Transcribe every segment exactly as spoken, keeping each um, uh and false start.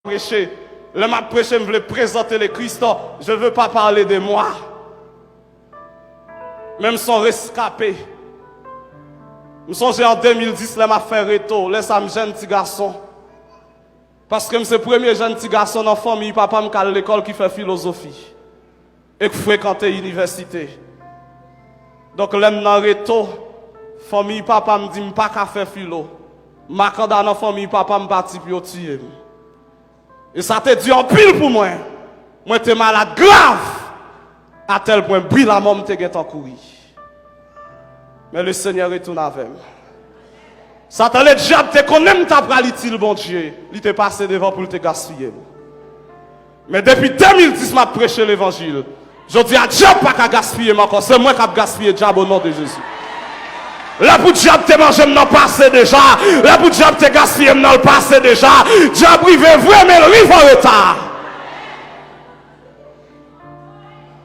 preche. Lè m ap preche, m vle prezante le Christ. Je veux pas parler de moi. Men m se yon reskape. M sonje an de mil dis, lè m ap fè reto, lè sa m jèn ti gason. Paske m se premye jèn ti gason nan fanmiy papa m k al lekòl, ki fè filozofi e k frekante inivèsite. Donk, lè m nan reto, fanmiy papa m di m pa ka fè filo. Makanda nan fanmiy papa m pati pou yo tiye m. E sa te di anpil pou mwen. Mwen te malad grav, atèl pwen bri lamò m te gentan kouri. Men Lesenyè retourne avè m. Satan, ledyab te konnen m ta pral itil Bondye, li te pase devan pou l te gaspiye m. Men depi de mil dis m ap preche levanjil. Jodi a, dyab pa ka gaspiye m ankò. Se mwen k ap gaspiye dyab o non de Jezi. Lè pou dyab te manje m nan pase deja. Lè pou dyab te gaspiye m nan l pase deja. Dyab rive vre, men l rive an reta.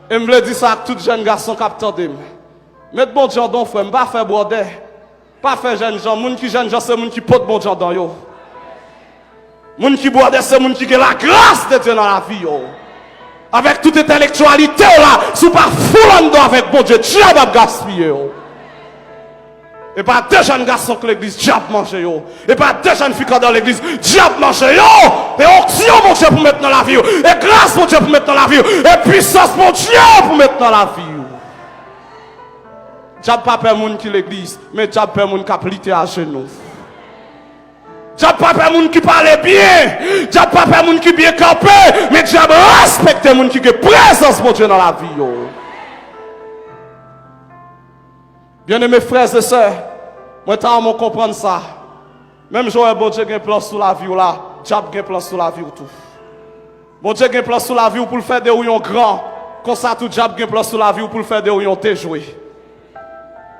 E m vle di sa ak tout jèn gason k ap tande m. Met Bondye andan w, frè m, pa fè bwòdè. Pa fè jènjan. Moun ki jènjan, se moun ki pot Bondye andan yo. Moun ki bwòdè, se moun ki gen lagras de Dye nan lavi yo. Avèk tout entèlektyalite w la, si w pa full anndan avèk Bondye, dyab ap gaspiye w. E pa de jèn gason k legliz, dyab manje yo. E pa de jèn fi k andan legliz, dyab manje yo. E onksyon Bondye pou met nan lavi w. E gras Bondye pou met nan lavi w. E pwisans Bondye pou met nan lavi w. Dyab pa pè moun ki legliz, men dyab pè moun k ap lite ajenou. Dyab pa pè moun ki pale byen, dyab pa pè moun ki byen kanpe, men dyab respekte moun ki gen prezans Bondye nan lavi yo. Byeneme frè e sè, mwen ta renmen w konprann sa. Menm jan w wè Bondye gen plan sou lavi w la, dyab gen plan sou lavi w tou. Bondye gen plan sou lavi w pou l fè de ou yon gran. Konsa tou, dyab gen plan sou lavi w pou l fè de ou yon dejwe.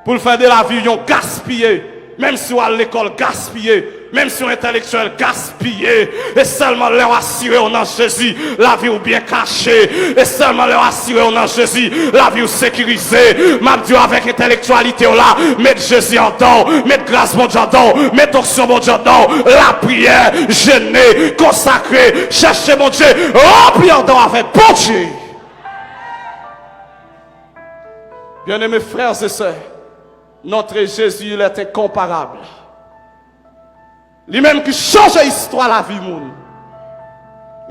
Pou l fè de lavi w yon gaspiye. Menm si w al lekòl, gaspiye. Menm si w entèlektyèl, gaspiye. E sèlman lè w asire w nan Jezi, lavi w byen kache. E sèlman lè w asire w nan Jezi, lavi w sekirize. M ap di w avèk entèlektyalite w la, met Jezi andan w, met gras Bondye andan w, met onksyon Bondye andan w, lapriyè, jene, konsakre, chèche Bondye, ranpli andan w avèk Bondye. Bien-aimés frères et sœurs, notre Jésus, il est incomparable. Li menm ki chanje istwa lavi moun.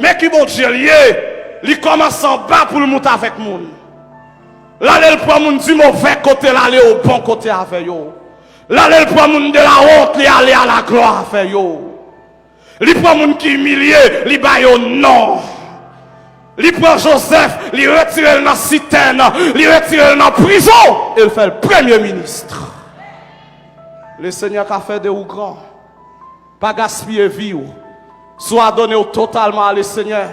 Men ki Bondye l ye, li kòmanse anba pou l moute avèk moun. L ale l pran moun di movè kote, l ale o bon kote avè yo. L ale l pran moun de la wont, li ale a la glwa avè yo. Li pran moun ki imilye, li ba yo non. Li pran Jozèf, li retire l nan sitèn, li retire l nan prizon, e l fè l premye minis. Lesenyè ka fè de ou gran. Pa gaspiye vi w. Si w adone w totalman a Lesenyè,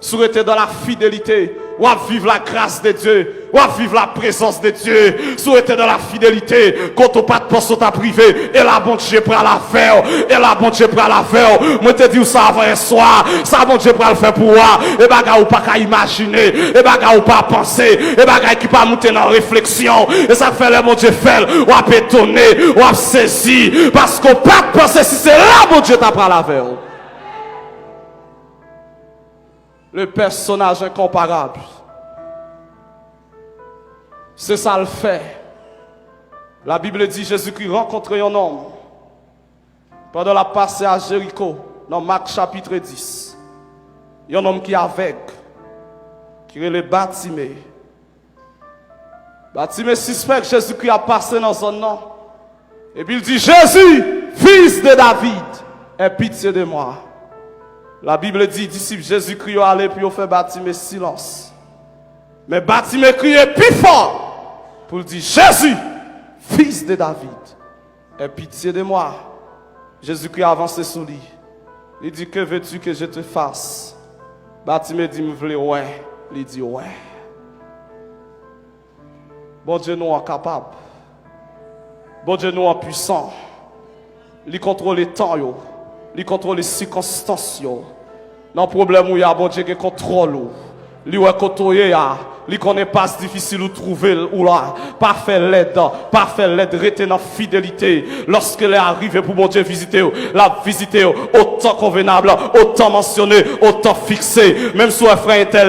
si w rete dans la fidélité, w ap viv la grâce de Dieu, w ap viv la présence de Dieu. Si w rete dans la fidélité, kote w pa t panse w t ap rive, e la Bondye pral avè w, e la Bondye pral avè w. Mwen te di w sa avan yè swa, sa Bondye pral fè pou ou a, e bagay ou pa ka imajine, e bagay ou pa panse, e bagay ki pa moute nan refleksyon. E sa k fè lè Bondye fè l, w ap etone, w ap sezi, paske w pa t panse si se la Bondye ta pral avè w. Le personnage incomparable. Se sa l fè. La Bible di Jezikri rankontre yon nonm pandan l ap pase a Jeriko, nan Mak chapit dis. Yon nonm ki avèg, ki rele Batime. Batime sispèk Jezikri ap pase nan zòn nan. Epi l di, Jésus, fils de David, aie pitié de moi. La Bible di, disip Jezikri yo ale pou yo fè Batime silans. Men Batime kriye pi fò pou l di, Jésus, fils de David, aie pitié de moi. Jezikri avanse sou li. Li di, que veux-tu que je te fasse? Batime di, m vle wè. Li di, wè. Bondye nou an kapab. Bondye nou an pwisan. Li kontwole tan yo. Li kontwole sikonstans yo. Nan pwoblèm ou ye a, Bondye gen kontwòl ou. Li wè kote w ye a. Li konnen pas difisil ou twouve l ou la. Pa fè lèd, pa fè lèd, rete nan fidelite. Lòske lè a rive pou Bondye vizite w, l ap vizite w o tan konvenab, o tan mansyone, o tan fikse. Menm si w wè frè entèl